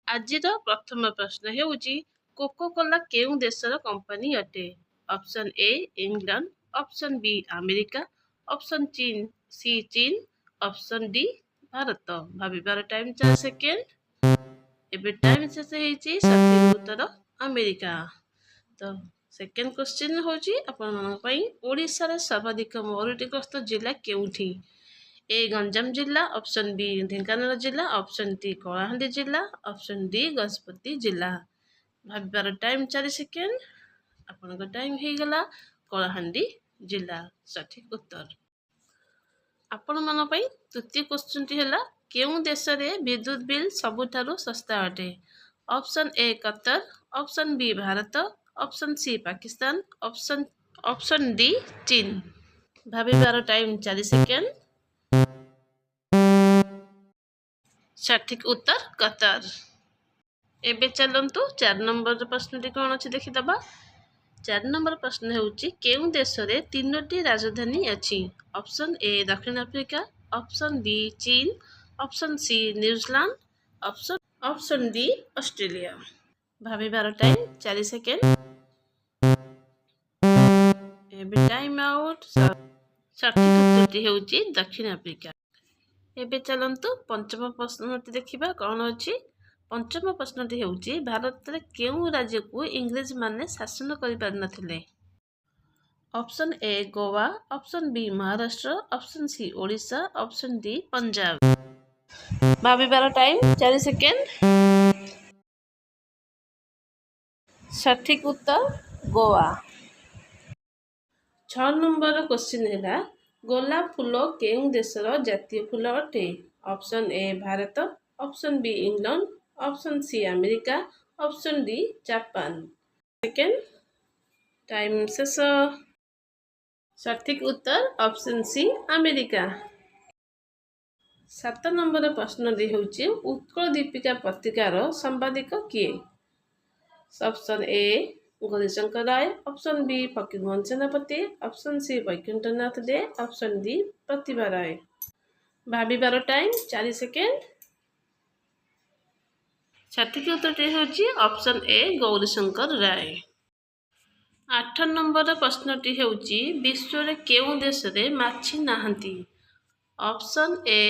ଆଜିର ପ୍ରଥମ ପ୍ରଶ୍ନ ହେଉଛି, କୋକାକୋଲା କେଉଁ ଦେଶର କମ୍ପାନୀ ଅଟେ? Option A England, option B America, option C ଚୀନ, ଅପସନ୍ ଡି ଭାରତ। ଭାବିବାର ଟାଇମ୍ 4 ସେକେଣ୍ଡ। ଏବେ ଟାଇମ୍ ଶେଷ ହେଇଛି। ସଠିକ୍ ଉତ୍ତର ଆମେରିକା। ତ ସେକେଣ୍ଡ କ୍ୱେଶ୍ଚିନ୍ ହେଉଛି ଆପଣମାନଙ୍କ ପାଇଁ, ଓଡ଼ିଶାରେ ସର୍ବାଧିକ ମରୁଡ଼ିଗ୍ରସ୍ତ ଜିଲ୍ଲା କେଉଁଠି? ଏ ଗଞ୍ଜାମ ଜିଲ୍ଲା, ଅପସନ୍ ବି ଢେଙ୍କାନାଳ ଜିଲ୍ଲା, ଅପସନ୍ ସି କଳାହାଣ୍ଡି ଜିଲ୍ଲା, ଅପସନ୍ ଡି ଗଜପତି ଜିଲ୍ଲା। ଭାବିବାର ଟାଇମ୍ 4 ସେକେଣ୍ଡ। ଆପଣଙ୍କ ଟାଇମ୍ ହେଇଗଲା। କଳାହାଣ୍ଡି ଜିଲ୍ଲା ସଠିକ୍ ଉତ୍ତର। ଆପଣମାନଙ୍କ ପାଇଁ ତୃତୀୟ କ୍ୱେଶ୍ଚିନ୍ଟି ହେଲା, କେଉଁ ଦେଶରେ ବିଦ୍ୟୁତ ବିଲ୍ ସବୁଠାରୁ ଶସ୍ତା ଅଟେ? Option A Qatar, option B Bharat, option C Pakistan, option D ଚୀନ। ଭାବିବାର ଟାଇମ୍ 4 ସେକେଣ୍ଡ। ସଠିକ୍ ଉତ୍ତର କତର। ଏବେ ଚାଲନ୍ତୁ 4 ନମ୍ବର ପ୍ରଶ୍ନଟି କ'ଣ ଅଛି ଦେଖିଦେବା। 4 ନମ୍ବର ପ୍ରଶ୍ନ ହେଉଛି, କେଉଁ ଦେଶରେ ତିନୋଟି ରାଜଧାନୀ ଅଛି? ଅପସନ୍ ଏ ଦକ୍ଷିଣ ଆଫ୍ରିକା, ଅପସନ୍ ବି ଚୀନ, option C New Zealand, option D Australia. ଭାବିବାର ଟାଇମ୍ 4 ସେକେଣ୍ଡ। ଏବେ ଟାଇମ୍ ଆଉଟ୍। ସଠିକ୍ ଉତ୍ତରଟି ହେଉଛି ଦକ୍ଷିଣ ଆଫ୍ରିକା। ଏବେ ଚାଲନ୍ତୁ ପଞ୍ଚମ ପ୍ରଶ୍ନଟି ଦେଖିବା କ'ଣ ଅଛି। ପଞ୍ଚମ ପ୍ରଶ୍ନଟି ହେଉଛି, ଭାରତରେ କେଉଁ ରାଜ୍ୟକୁ ଇଂରେଜମାନେ ଶାସନ କରିପାରିନଥିଲେ? Option A Goa, option B Maharashtra, option C Odisha, option D Punjab. ଭାବିବାର ଟାଇମ୍ 4 ସେକେଣ୍ଡ। ସଠିକ୍ ଉତ୍ତର ଗୋଆ। 6 ନମ୍ବର କ୍ୱେଶ୍ଚିନ୍ ହେଲା, ଗୋଲାପ ଫୁଲ କେଉଁ ଦେଶର ଜାତୀୟ ଫୁଲ ଅଟେ? Option A Bharat, option B England, option C America, option D Japan. Second time ଶେଷ। ସଠିକ୍ ଉତ୍ତର ଅପସନ୍ ସି ଆମେରିକା। 7 ନମ୍ବର ପ୍ରଶ୍ନଟି ହେଉଛି, ଉତ୍କଳ ଦୀପିକା ପତ୍ରିକାର ସମ୍ପାଦକ କିଏ? Option A Gourishankar Ray, option B Fakirmohan Senapati, option C Baikunthanath De, option D Pratibha Ray. ଭାବିବାର time 4 second. ସଠିକ୍ ଉତ୍ତରଟି ହେଉଛି option A Gaurishankar Ray. 8 number ପ୍ରଶ୍ନଟି ହେଉଛି, ବିଶ୍ୱରେ କେଉଁ ଦେଶରେ ମାଛି ନାହାନ୍ତି? ଅପସନ୍ ଏ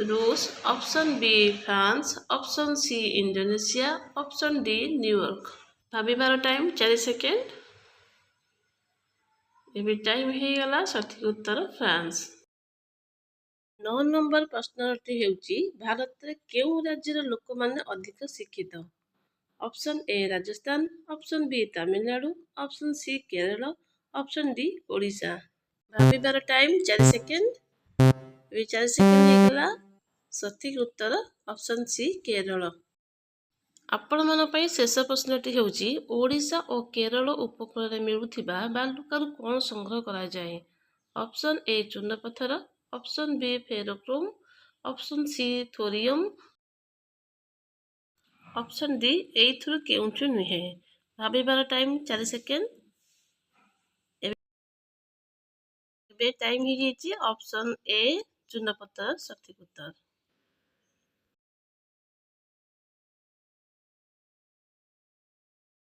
ରୁଷ, option B France, option C Indonesia, option D New York. ଭାବିବାର ଟାଇମ୍ 4 ସେକେଣ୍ଡ। ଏବେ ଟାଇମ୍ ହେଇଗଲା। ସଠିକ୍ ଉତ୍ତର ଫ୍ରାନ୍ସ। 9 ନମ୍ବର ପ୍ରଶ୍ନଟି ହେଉଛି, ଭାରତରେ କେଉଁ ରାଜ୍ୟର ଲୋକମାନେ ଅଧିକ ଶିକ୍ଷିତ? Option A Rajasthan, option B Tamil Nadu, option C Kerala, option D Odisha. ଭାବିବାର ଟାଇମ୍ 4 ସେକେଣ୍ଡ। ଏବେ 4 ସେକେଣ୍ଡ ହେଇଗଲା। ସଠିକ୍ ଉତ୍ତର ଅପସନ୍ ସି କେରଳ। ଆପଣମାନଙ୍କ ପାଇଁ ଶେଷ ପ୍ରଶ୍ନଟି ହେଉଛି, ଓଡ଼ିଶା ଓ କେରଳ ଉପକୂଳରେ ମିଳୁଥିବା ବାଲୁକାରୁ କ'ଣ ସଂଗ୍ରହ କରାଯାଏ? ଅପସନ୍ ଏ ଚୂନପଥର, option B ferrochrome, option C thorium, option D ଏଇଥିରୁ କେଉଁଠୁ ନୁହେଁ। ଭାବିବାର ଟାଇମ୍ 4 ସେକେଣ୍ଡ। ଏବେ ଟାଇମ୍ ହେଇଯାଇଛି। ଅପସନ୍ ଏ ଚୂନପଥର ସଠିକ୍ ଉତ୍ତର।